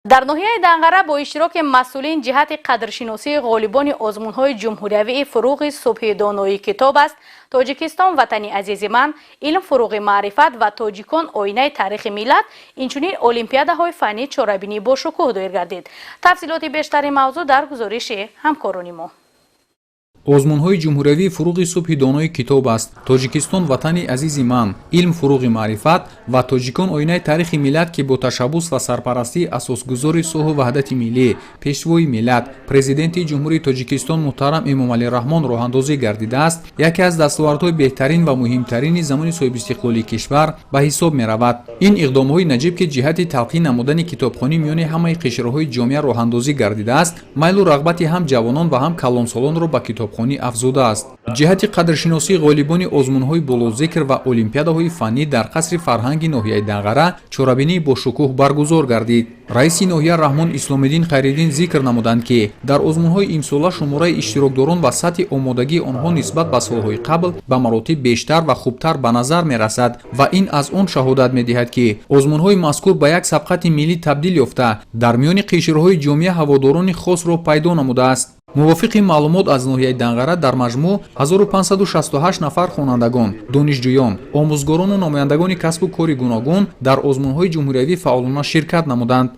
Дар ноҳияи Данғара бо иштироки масъулин ҷиҳати қадршиносии ғолибони озмунҳои ҷумҳуриявии «Фуруғи субҳи доноӣ китоб аст», «Тоҷикистон ватани азизи ман», «Илм фуруғи маърифат» ва «Тоҷикон оинаи таърихи миллат», инчунин олимпиадаҳои фаннӣ чорабинӣ бошукӯҳ доир гардид. Тафсилоти бештари мавзӯъ дар гузориши ҳамкорони мо. Озмунҳои ҷумҳуриявии «Фуруғи субҳи донои китоб аст», «Тоҷикистон ватани азизи ман», «Илм фуруғи маърифат» ва «Тоҷикон оинаи таърихи миллат», ки бо ташаббус ва сарпарастии асосгузори сулҳу ваҳдати миллӣ, Пешвои миллат, Президенти Ҷумҳурии Тоҷикистон муҳтарам Эмомалӣ Раҳмон роҳандозӣ гардидааст, яке аз дастовардҳои беҳтарин ва муҳимтарини замони соҳибистиқлолии кишвар ба ҳисоб меравад. Ин иқдомҳои наҷиб, ки ҷиҳати талқин намудани китобхонӣ миёни ҳамаи қишрҳои ҷомеа роҳандозӣ гардидааст, майлу рағбати ҳам ҷавонон ва ҳам калонсолонро ба китобхонӣ афзудааст. Ҷиҳати қадршиносии ғолибони озмунҳои болозикр ва олимпиадаҳои фаннӣ дар қасри фарҳанги ноҳияи Данғара чорабинии бошукӯҳ баргузор гардид. Раиси ноҳия Раҳмон Исломиддин Хайриддин зикр намуданд, ки дар озмунҳои имсола шумораи иштирокдорон ва сатҳи омодагии онҳо нисбат ба солҳои қабл ба маротиб бештар ва хубтар ба назар мерасад ва ин аз он шаҳодат медиҳад, ки озмунҳои мазкур ба як сабқати миллӣ табдил ёфта, дар миёни қишрҳои ҷомеа ҳаводорони хосро пайдо намудааст. Мувофиқи маълумот аз ноҳияи Данғара, дар маҷмӯъ 1568 нафар хонандагон, донишҷӯён, омӯзгорону намояндагони касбу кори гуногун дар озмунҳои ҷумҳуриявӣ фаъолона ширкат намуданд.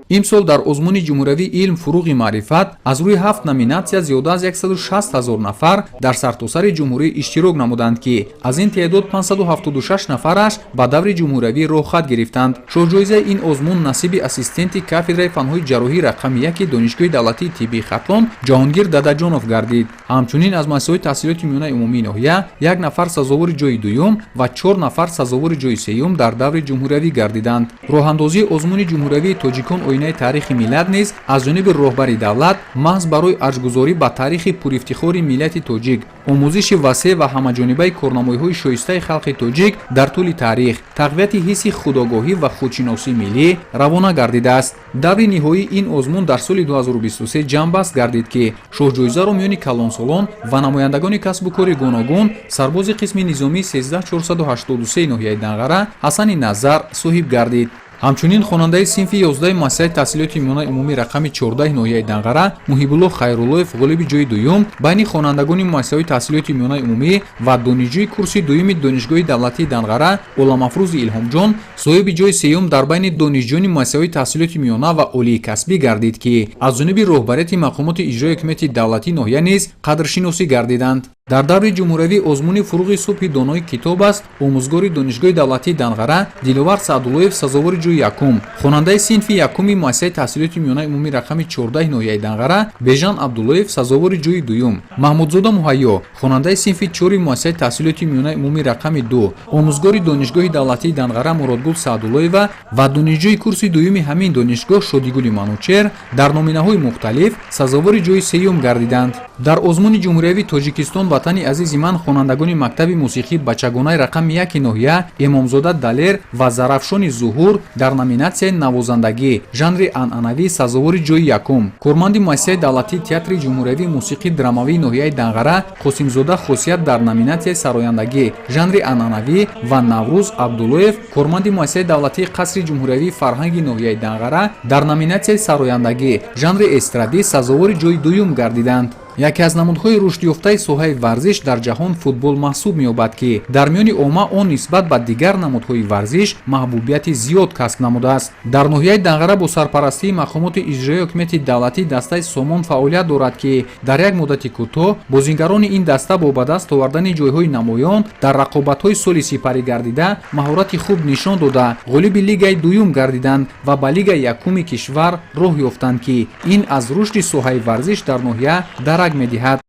Имсол дар озмуни ҷумҳуриявии «Илм фуруғи маърифат» аз рӯи ҳафт номинатсия зиёда аз 160 ҳазор нафар дар сартосари ҷумҳурӣ иштирок намуданд, ки аз ин теъдод 576 нафараш ба даври ҷумҳуриявӣ роҳхат гирифтанд. Шоҳҷоизаи ин озмун насиби ассистенти кафедраи фанҳои ҷарроҳӣ рақами яки Донишгоҳи давлатии тиббии Хатлон Ҷаҳонгир Дадаҷонов гардид. Ҳамчунин аз муассисаҳои таҳсилоти миёнаи умумии ноҳия як нафар сазовори ҷои дуюм ва чор нафар сазовори ҷои сеюм дар даври ҷумҳуриявӣ гардиданд. Роҳандозии озмуни ҷумҳуриявии «Тоҷикон оинаи таърихи миллат» низ аз ҷониби роҳбари давлат маҳз барои арҷгузорӣ ба таърихи пурифтихори миллати тоҷик, омӯзиши васеъ ва ҳамаҷонибаи корнамоиҳои шоистаи халқи тоҷик дар тӯли таърих, тақвияти ҳисси худогоҳӣ ва худшиносии миллӣ равона гардидааст. Даври ниҳоии ин озмун дар соли 2023 ҷамъбаст гардид, ки шоҳҷоизаро миёни калонсолон ва намояндагони касбу кори гуногун сарбози қисми низомии 13483 ноҳияи Данғара Ҳасани Назар соҳиб гардид. Ҳамчунин хонандаи синфи 11 муассисаи таҳсилоти миёнаи умумӣ рақами 14 ноҳияи Данғара Муҳибулло Хайруллоев ғолиби ҷои дуюм байни хонандагони муассисаҳои таҳсилоти миёнаи умумӣ ва донишҷӯи курси дуюми Донишгоҳи давлатии Данғара Оламафрӯзи Илҳомҷон соҳиби ҷои сеюм дар байни донишҷӯёни муассисаҳои таҳсилоти миёна ва олии касбӣ гардид, ки аз ҷониби роҳбарияти мақомоти иҷрои ҳокимияти давлатии ноҳия низ қадршиносӣ гардиданд. Дар даври ҷумҳуриявии озмуни «Фуруғи субҳи донои китоб аст» омӯзгори Донишгоҳи давлатии Данғара Диловар Саъдуллоев сазовори ҷои якум, хонандаи синфи якуми муассисаи таҳсилоти миёнаи умумӣ рақами 14 ноҳияи Данғара Бежан Абдуллоев сазовори ҷои дуюм, Маҳмудзода Муҳайё, хонандаи синфи чори муассисаи таҳсилоти миёнаи умумӣ рақами 2, омӯзгори Донишгоҳи давлатии Данғара Муродгул Саъдуллоева ва донишҷӯи курси дуюми ҳамин донишгоҳ Шодигули Манучер дар номинаҳои мухталиф сазовори ҷои сеюм гардиданд. Дар озмуни ҷумҳуриявии «Тоҷикистон ватани азизи ман» хонандагони мактаби мусиқии бачагонаи рақами яки ноҳия Эмомзода Далер ва Зарафшони Зуҳур дар номинатсияи навозандагӣ, жанри анъанавӣ сазовори ҷои якум, корманди муассисаи давлатии Театри ҷумҳуриявии мусиқии драмавии ноҳияи Данғара Қосимзода Хосият дар номинатсияи сарояндагӣ, жанри анъанавӣ ва Наврӯз Абдуллоев, корманди муассисаи давлатии Қасри ҷумҳуриявии фарҳанги ноҳияи Данғара, дар номинатсияи сарояндагӣ, жанри эстрадӣ сазовори ҷои дуюм гардиданд. Яке аз намудҳои рушдёфтаи соҳаи варзиш дар ҷаҳон футбол маҳсуб меёбад, ки дар миёни омма он нисбат ба дигар намудҳои варзиш маҳбубияти зиёд касб намудааст. Дар ноҳияи Данғара бо сарпарастии мақомоти иҷроии ҳокимияти давлатӣ дастаи «Сомон» фаъолият дорад, ки дар як муддати кӯтоҳ бозингарони ин даста бо ба даст овардани ҷойҳои намоён дар рақобатҳои соли сипарӣ гардида маҳорати хуб нишон дода, ғолиби лигаи дуюм гардиданд ва ба лигаи якуми кишвар роҳ ёфтанд, ки ин аз рушди соҳаи варзиш дар ноҳия дарак медиҳад.